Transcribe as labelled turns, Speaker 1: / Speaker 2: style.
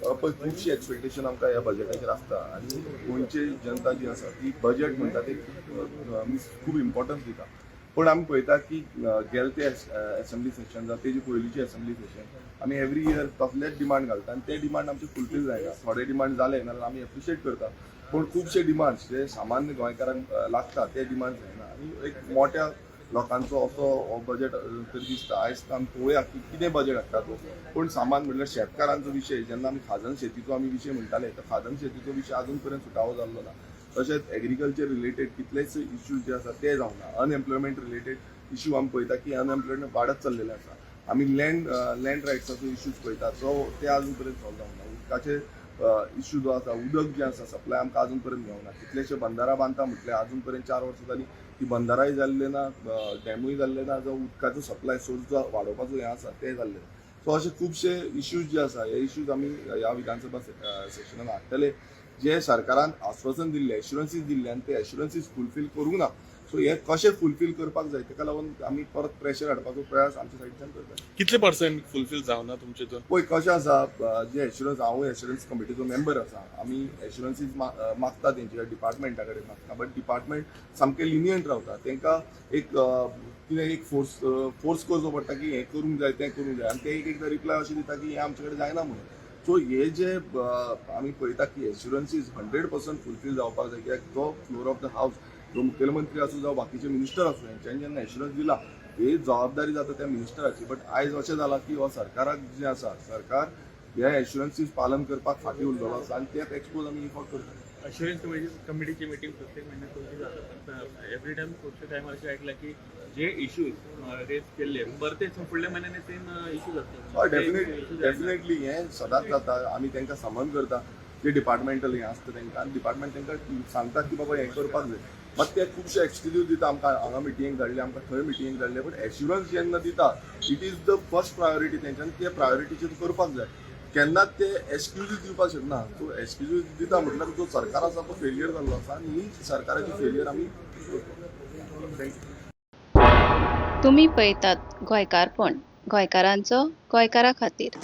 Speaker 1: पळय, खुबशी एक्सपेक्टेशन आमकां ह्या बजेटाचेर आसता आनी गोंयची जनता जी आसा ती बजेट म्हणटा ते मीन्स खूब इम्पॉर्टन्स दिता. पूण आमी पळयता की गेले ते एसेंब्ली सेशन जावं तेजी पयलींची एसेंब्ली सेशन, आमी एवरी इयर तसलेच डिमांड घालता आनी ते डिमांड आमचे फुलफील जायना. थोडे डिमांड जाले नाल्यार आमी एप्रिशिएट करता, पूण खुबशे डिमांड्स जे सामान्य गोंयकारांक लागता ते डिमांड जायना आनी एक मोठ्या लोकांचो असो हो बजेट तरी दिसता. आयज आमी पळोवया की कितें बजेट हाडटा तो. पूण सामान म्हटल्यार शेतकारांचो विशय, जेन्ना आमी खाजन शेतीचो आमी विशय म्हणटाले, तर खाजन शेतीचो विशय अजून पर्यंत सुटावो जाल्लो ना. तशेंच एग्रीकल्चर रिलेटेड कितलेच इश्यूज जे आसा ते जावना. अनएम्प्लॉयमेंट रिलेटेड इश्यू आमी पळयता की अनएम्प्लॉयमेंट वाडत चल्लेलें आसा. आमी लँड रायट्साचो इश्यूज पळयता, सो ते अजून पर्यंत सॉल्व जावना. उदकाचे इश्यू जो आसा, उदक जें आसा सप्लाय आमकां अजून पर्यंत मेळना. कितलेशे बंदारा बांदता म्हटल्यार अजून पर्यंत 4 वर्सां जालीं, ती बंदाराय जाल्ले ना, डॅमूय जाल्ले ना, जो उदकाचो सप्लाय सोर्स जो वाडोवपाचो हें आसा ते जाल्ले ना. सो अशे खुबशे इश्यूज जे आसा, हे इश्यूज आमी ह्या विधानसभा सेशनान हाडटले, जे सरकारान आश्वासन दिल्ले, एश्युरन्सीस दिल्ले आनी ते एश्युरन्सीस फुलफील करूंक ना. सो हे कशे फुलफील करपाक जाय, तेका लागून आमी परत प्रेशर हाडपाचो प्रयास आमच्या सायडीच्यान करता.
Speaker 2: कितले पर्सेंट फुलफील जावना तुमचे हितून?
Speaker 1: पळय, कशें आसा, जे एश्युरन्स, हांवूय एश्युरन्स कमिटीचो मेंबर आसा. आमी एश्युरन्सीस मागता, तेंच्या डिपार्टमेंटा कडेन मागता, बट डिपार्टमेंट सामकें लिनियंट रावता. तांकां एक कितें एक फोर्स फोर्स करचो पडटा की हें करूंक जाय, तें करूंक जाय आनी ते एक एकदां रिप्लाय अशें दिता की हें आमचे कडेन जायना म्हणून. सो हे जे आमी पळयता की एश्युरन्सीस 100% फुलफील जावपाक जाय, कित्याक तो फ्लोर ऑफ the house जो मुखेलमंत्री आसूं जावं बाकीचे मिनिस्टर आसूं, हेंच्यांनी जेन्ना एश्युरन्स दिला, ही जबाबदारी जाता त्या मिनिस्टराची. बट आयज अशें जालां की हो सरकाराक जें आसा, सरकार हे एश्युरन्सीस पालन करपाक फाटीं उरलेलो आसा आनी तेच एक्सपोज आमी इफॉर्ट करता.
Speaker 3: अश्युरन्स कमिटीची मिटींग प्रत्येक महिन्यात तुमची जाता. एव्हरी टायम खुबशे टायमार अशें आयकलां की जे इश्यूज रेज केल्ले, परते फुडल्या म्हयन्यानी सेम इश्यूज आसता.
Speaker 1: हय, डेफिनेटली डेफिनेटली हें सदांच जाता. आमी तांकां समन करता, जे डिपार्टमेंटल हें आसता तांकां, आनी डिपार्टमेंट तांकां सांगता की बाबा हें करपाक जाय. मात ते खुबशे एक्सक्यूज दिता, आमकां हांगा मिटिंगेक धाडले, आमकां थंय मिटिंगेक धाडले. बट एश्युरन्स जेन्ना दिता, it is the first priority तेंच्यांनी ते प्रायोरिटीचेर करपाक जाय. केन्नाच ते एक्सक्युजीस दिवपाक शकना. सो एक्सक्युजीस दिता म्हटल्यार जो सरकार आसा तो फेलियर जाल्लो आसा आनी ही सरकाराची फेलियर आमी thank you.
Speaker 4: तुमी पळयतात गोंयकारपण, गोंयकारांचो गोंयकारा खातीर.